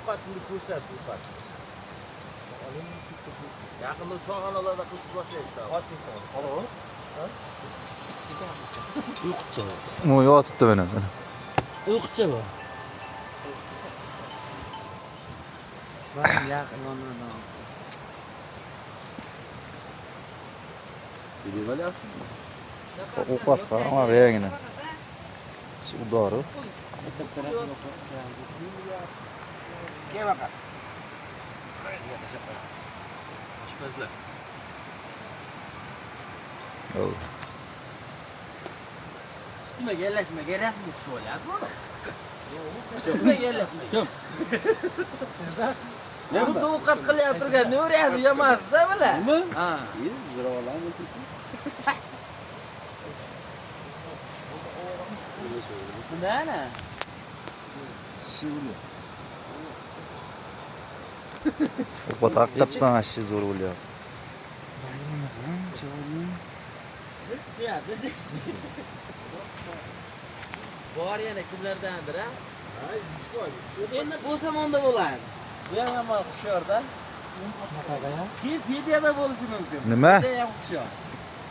Ovqatini ko'rsat, ovqat. Yaqinda choyxonalarda qilib boshlaydi. Uyquchi bu. Bu yotibdi mana. Uyquchi bu. Ovqat qarang, rangini. Suvdori. Oshpazlar. Üstüme yerleşme, resmi tuvalet bu. Üstüme yerleşme. Kim? Bu ovqat qilyapti turgan, nima o'rayapsiz, yemasiz-da bular. Nima? Ha. Ziravorlarmi? Bu ne? Ovqat haqiqatdan ashi zo'r bo'lyapti. Chiqyapti. Bor yana kimlardandir, ha? Endi bo'lsam onda bo'ladi. Bu ham yomon hushyorda. Keyin Fedyada bo'lishi mumkin. Nima? Fedya ham hushyor.